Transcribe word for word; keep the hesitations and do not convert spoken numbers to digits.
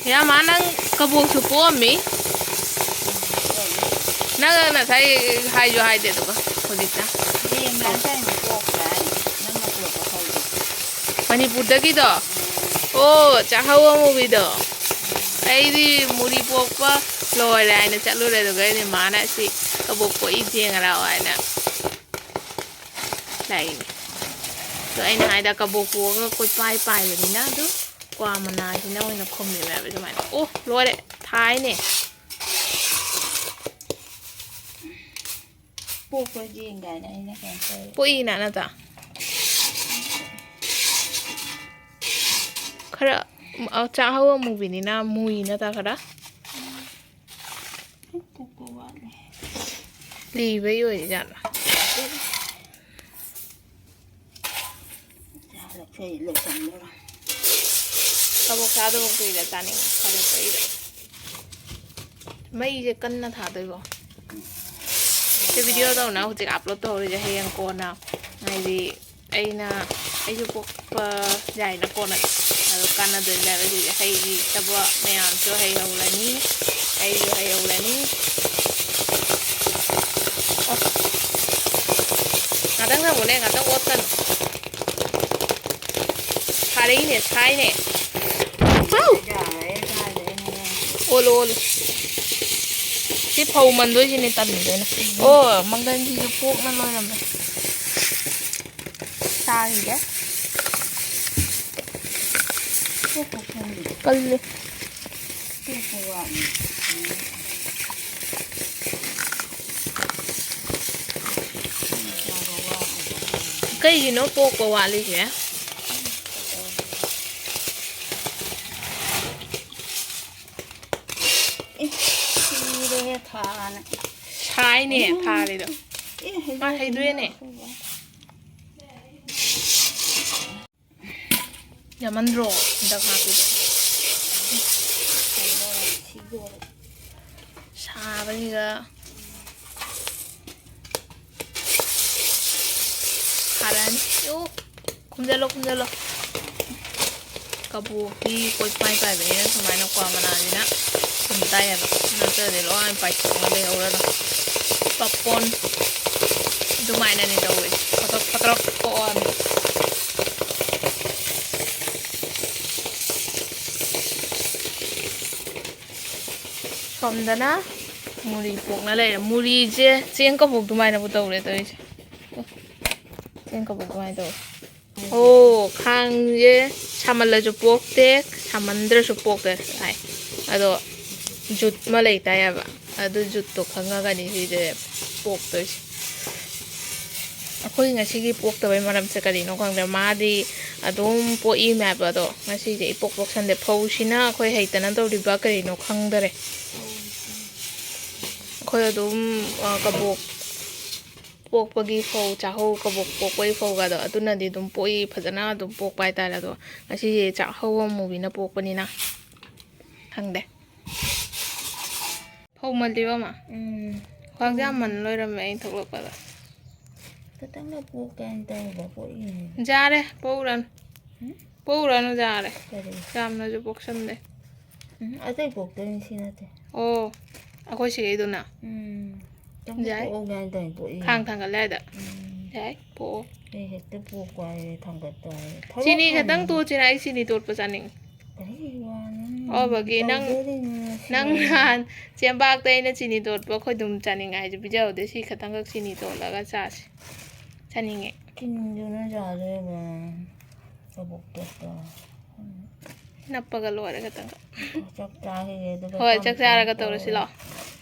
ꯏꯌꯥꯝꯃ, ꯅꯪ ꯀꯕꯣꯛꯁꯨ ꯄꯣꯛꯑꯝꯃꯤ꯫ ꯅꯪ ꯉꯁꯥꯏ ꯍꯥꯏꯁꯨ ꯍꯥꯏꯗꯦ, ꯑꯗꯨꯒ ꯍꯧꯖꯤꯛꯇ꯫ ꯍꯌꯦꯡ ꯂꯥꯛꯑꯀꯥꯟꯗ ꯄꯣꯛꯄ꯭ꯔꯥ ꯍꯥꯏꯅ ꯅꯪꯅ ꯄꯨꯔꯛꯄ ꯐꯧꯗꯣ꯫ ꯃꯅꯤꯄꯨꯔꯗꯒꯤꯗꯣ? ꯑꯣ, ꯆꯥꯛꯍꯧ ꯑꯃꯨꯕꯤꯗꯣ꯫ ꯑꯩꯗꯤ ꯃꯨꯔꯤ ꯄꯣꯛꯄ ꯂꯣꯏꯔꯦ ꯍꯥꯏꯅ ꯆꯠꯂꯨꯔꯦ, ꯑꯗꯨꯒ ꯑꯩꯅ ꯃꯥꯅ ꯁꯤ ꯀꯕꯣꯛ ꯄꯣꯛꯏ ꯌꯦꯡꯉꯔꯥꯎ ꯍꯥꯏꯅ ꯂꯥꯛꯏꯅꯦ꯫ ꯑꯗꯣ ꯑꯩꯅ ꯍꯥꯏꯗ ꯀꯕꯣꯛ ꯄꯣꯛꯑꯒ ꯀꯣꯏꯄꯥꯏ ꯄꯥꯏꯕꯅꯤꯅ ꯑꯗꯨꯝ ꯀ꯭ꯋꯥ ꯃꯅꯥꯁꯤꯅ ꯑꯣꯏꯅ ꯈꯨꯝꯃꯦꯕ ꯁꯨꯃꯥꯏꯅ꯫ ꯑꯣ, ꯂꯣꯏꯔꯦ꯫ ꯊꯥꯏꯅꯦ꯫ ꯄꯣꯛꯄ ꯌꯦꯡ ꯀꯥꯏꯅ ꯑꯩꯅ ꯀꯩꯅꯣ ꯇꯧꯔꯦ꯫ ꯄꯣꯛꯏꯅ ꯅꯠꯇ꯭ꯔꯥ? ꯈꯔ, ꯑ, ꯆꯥꯛꯍꯧ ꯑꯃꯨꯕꯤꯅꯤꯅ ꯃꯨꯏ ꯅꯠꯇ꯭ꯔꯥ ꯈꯔ? ꯄꯣꯛꯄ ꯋꯥꯠꯂꯦ꯫ ꯂꯤꯕꯩ ꯑꯣꯏꯔꯤꯖꯥꯠꯂꯣ? ꯂꯣꯏꯁꯜꯂꯦ, ꯂꯣꯏꯁꯜꯂꯦ꯫ ꯀꯕꯣꯛ ꯆꯥꯗꯕ ꯀꯨꯏꯔꯦ, ꯆꯥꯅꯤꯡꯉꯦ꯫ ꯀꯕꯣꯛ ꯀꯨꯏꯔꯦ꯫ ꯃꯩꯁꯦ ꯀꯟꯅ ꯊꯥꯗꯣꯏꯕꯣ? ꯁꯤ ꯚꯤꯗꯤꯑꯣ ꯇꯧꯅ ꯍꯧꯖꯤꯛ ꯑꯞꯂꯣꯗ ꯇꯧꯍꯧꯔꯤꯁꯦ, ꯍꯌꯦꯡ ꯀꯣꯟꯅ, ꯍꯥꯏꯗꯤ ꯑꯩꯅ, ꯑꯩꯁꯨ ꯄꯣꯛꯄ ꯌꯥꯏꯅ ꯀꯣꯟꯅ, ꯑꯗꯣ ꯀꯥꯟꯅꯗꯣꯏꯅꯦꯕ ꯁꯤꯁꯦ꯫ ꯍꯩꯇꯕ ꯃꯌꯥꯝꯁꯨ ꯍꯩꯍꯧꯔꯅꯤ, ꯑꯩꯁꯨ ꯍꯩꯍꯧꯔꯅꯤ꯫ ꯑꯣ꯫ ꯉꯥꯛꯇꯪ ꯊꯝꯃꯨꯅꯦ, ꯉꯥꯛꯇꯪ ꯑꯣꯠꯀꯅꯨ꯫ ꯁꯥꯔꯛꯏꯅꯦ, ꯁꯥꯏꯅꯦ꯫ ꯍꯥꯎ! ꯑꯣꯜꯂꯨ, ꯑꯣꯜꯂꯨ꯫ ꯁꯤ ꯐꯧ ꯃꯟꯗꯣꯏꯁꯤꯅꯦ ꯇꯜꯂꯤꯁꯦ ꯑꯩꯅ꯫ ꯑꯣ, ꯃꯪꯒꯟꯁꯤꯁꯨ ꯄꯣꯛꯅ ꯂꯣꯏꯔꯝꯃꯦ꯫ ꯆꯥꯈꯤꯒꯦ꯫ ꯀꯜꯂꯦ꯫ ꯀꯩꯒꯤꯅꯣ ꯄꯣꯛꯄ ꯋꯥꯠꯂꯤꯁꯦ? ꯑꯦ, ꯁꯤꯔꯦꯍꯦ ꯊꯥꯅ꯫ ꯁꯥꯏꯅꯦ ꯎꯝ꯫ ꯊꯥꯔꯤꯗꯣ꯫ ꯑꯦ, ꯃꯥ ꯍꯩꯗꯣꯛꯑꯦꯅꯦ꯫ ꯌꯥꯝꯃꯟꯗ꯭ꯔꯣ ꯍꯟꯗꯛ ꯍꯥꯞꯄꯤꯗꯣ? ꯁꯥꯕꯁꯤꯒ꯫ ꯐꯔꯅꯤ꯫ ꯑꯣ, ꯈꯨꯝꯖꯤꯜꯂꯣ, ꯈꯨꯝꯖꯤꯜꯂꯣ꯫ ꯀꯕꯣꯛꯇꯤ ꯀꯣꯏꯄꯥꯏ ꯄꯥꯏꯕꯅꯤꯅ ꯁꯨꯃꯥꯏꯅ ꯀ꯭ꯋꯥ ꯃꯅꯥꯁꯤꯅ ꯊꯨꯝ ꯇꯥꯏꯌꯦꯕ, ꯅꯠꯇ꯭ꯔꯗꯤ ꯂꯣꯏ ꯄꯥꯏꯊꯣꯛꯑꯒ ꯂꯩꯍꯧꯔꯅꯤ꯫ ꯄꯥꯄꯣꯟ ꯑꯗꯨꯃꯥꯏꯅꯅꯦ ꯇꯧꯔꯤꯁꯦ, ꯐꯇ꯭ꯔꯛ ꯐꯇ꯭ꯔꯛ ꯄꯣꯛꯑꯅꯤ꯫ ꯁꯣꯝꯗꯅ ꯃꯨꯔꯤ ꯄꯣꯛꯅ ꯂꯩꯔꯦ꯫ ꯃꯨꯔꯤꯁꯦ ꯆꯦꯡ ꯀꯕꯣꯛ ꯑꯗꯨꯃꯥꯏꯅꯕꯨ ꯇꯧꯔꯦ ꯇꯧꯔꯤꯁꯦ꯫ ꯆꯦꯡ ꯀꯕꯣꯛ ꯑꯗꯨꯃꯥꯏꯅ ꯇꯧꯔꯦ꯫ ꯑꯣ, ꯈꯥꯡꯁꯦ ꯁꯥꯃꯜꯂꯁꯨ ꯄꯣꯛꯇꯦ, ꯁꯥꯃꯟꯗ꯭ꯔꯁꯨ ꯄꯣꯛꯇꯦ ꯍꯥꯏ꯫ ꯑꯗꯣ ꯖꯨꯠ ꯑꯃ ꯂꯩꯇꯥꯏꯌꯦꯕ, ꯑꯗꯨ ꯖꯨꯠꯇꯣ ꯈꯪꯉꯒꯅꯤ ꯁꯤꯁꯦ ꯄꯣꯛꯇꯣꯏꯁꯦ꯫ ꯑꯩꯈꯣꯏ ꯉꯁꯤꯒꯤ ꯄꯣꯛꯇꯕꯩ ꯃꯔꯝꯁꯦ ꯀꯔꯤꯅꯣ ꯈꯪꯗꯦ꯫ ꯃꯥꯗꯤ ꯑꯗꯨꯝ ꯄꯣꯛꯏꯃꯦꯕ, ꯑꯗꯣ ꯉꯁꯤꯁꯦ ꯏꯄꯣꯛ ꯄꯣꯛꯁꯟꯗꯦ꯫ ꯐꯧꯁꯤꯅ ꯑꯩꯈꯣꯏ ꯍꯩꯇꯅ ꯇꯧꯔꯤꯕ ꯀꯔꯤꯅꯣ ꯈꯪꯗꯔꯦ꯫ ꯑꯩꯈꯣꯏ ꯑꯗꯨꯝ, ꯑ, ꯀꯕꯣꯛ ꯄꯣꯛꯄꯒꯤ ꯐꯧ, ꯆꯥꯛꯍꯧ ꯀꯕꯣꯛ ꯄꯣꯛꯄꯒꯤ ꯐꯧꯒꯗꯣ, ꯑꯗꯨꯅꯗꯤ ꯑꯗꯨꯝ ꯄꯣꯛꯏ, ꯐꯖꯅ ꯑꯗꯨꯝ ꯄꯣꯛꯄ ꯍꯥꯏꯇꯥꯔꯦ꯫ ꯑꯗꯣ ꯉꯁꯤꯁꯦ ꯆꯥꯛꯍꯧ ꯑꯃꯨꯕꯤꯅ ꯄꯣꯛꯄꯅꯤꯅ ꯈꯪꯗꯦ꯫ ꯐꯧ ꯃꯜꯂꯤꯕ ꯑꯃ? ꯎꯝ꯫ ꯈ꯭ꯋꯥꯡꯁꯦ ꯌꯥꯝ ꯃꯟ ꯂꯣꯏꯔꯝꯃꯦ ꯑꯩꯅ ꯊꯣꯛꯂꯛꯄꯗ꯫ ꯈꯤꯇꯪꯒ ꯄꯣꯛꯀꯦꯅ ꯇꯧꯕ ꯄꯣꯛꯏꯅꯦ꯫ ꯌꯥꯔꯦ, ꯄꯣꯛꯎꯔꯅꯨ꯫ ꯎꯝ? ꯄꯣꯛꯎꯔꯅꯨ, ꯌꯥꯔꯦ꯫ ꯀꯔꯤ? ꯌꯥꯝꯅꯁꯨ ꯄꯣꯛꯁꯟꯗꯦ꯫ ꯎꯝ, ꯑꯇꯩ ꯄꯣꯛꯇꯣꯏꯅꯤ, ꯁꯤ ꯅꯠꯇꯦ꯫ ꯑꯣ, ꯑꯩꯈꯣꯏ ꯁꯤꯒꯩꯗꯨꯅ? ꯎꯝ꯫ ꯈꯤꯇꯪꯒ ꯌꯥꯏ꯫ ꯄꯣꯛꯍꯧꯒꯦꯅ ꯇꯧꯔꯤꯅꯦ, ꯄꯣꯛꯏꯅꯦ꯫ ꯈꯥꯡ ꯊꯥꯡꯒꯠꯂꯦ ꯍꯥꯏꯗ꯫ ꯎꯝ꯫ ꯌꯥꯏ, ꯄꯣꯛꯑꯣ꯫ ꯑꯩ ꯍꯦꯛꯇ ꯄꯣꯛꯄ ꯍꯥꯏꯁꯦ ꯊꯥꯡꯒꯠꯄ ꯍꯥꯏꯁꯦ꯫ ꯊꯕꯛ ꯆꯤꯅꯤ ꯈꯛꯇꯪ ꯍꯥꯏꯕꯅꯤ꯫ ꯇꯣꯠꯁꯤꯔ? ꯑꯩ ꯆꯤꯅꯤ ꯇꯣꯠꯄ ꯆꯥꯅꯤꯡꯉꯤ꯫ ꯀꯔꯤ ꯋꯥꯅꯣ? ꯑꯣꯕꯒꯤ ꯅꯪ, ꯇꯧꯖꯔꯤꯅꯣ ꯁꯤ ꯅꯪ ꯋꯥꯅꯣ? ꯅꯍꯥꯟ ꯆꯦꯡꯕꯥꯛꯇ ꯑꯩꯅ ꯆꯤꯅꯤ ꯇꯣꯠꯄ ꯈꯣꯏꯗꯨꯝ ꯆꯥꯅꯤꯡꯉꯦ ꯍꯥꯏꯁꯦ ꯄꯤꯖꯍꯧꯗꯦ꯫ ꯁꯤ ꯈꯛꯇꯪꯈꯛ ꯆꯤꯅꯤ ꯇꯣꯠꯂꯒ ꯆꯥꯁꯤ꯫ ꯆꯥꯅꯤꯡꯉꯦ꯫ ꯆꯤꯅꯤꯗꯨꯅ ꯆꯥꯗꯣꯏꯕ꯫ ꯀꯕꯣꯛ ꯇꯣꯠꯄ꯫ ꯅꯞꯄꯒ ꯂꯣꯏꯔꯦ ꯈꯛꯇꯪꯈꯛ꯫ ꯆꯥꯛ ꯆꯥꯈꯤꯒꯦ ꯑꯗꯨꯒ ꯍꯣꯏ, ꯇꯞ ꯆꯥꯛ ꯆꯥꯔꯒ ꯇꯞꯅ ꯇꯧꯔꯁꯤ ꯇꯧꯔꯁꯤ꯫ ꯂꯥꯛꯑꯣ꯫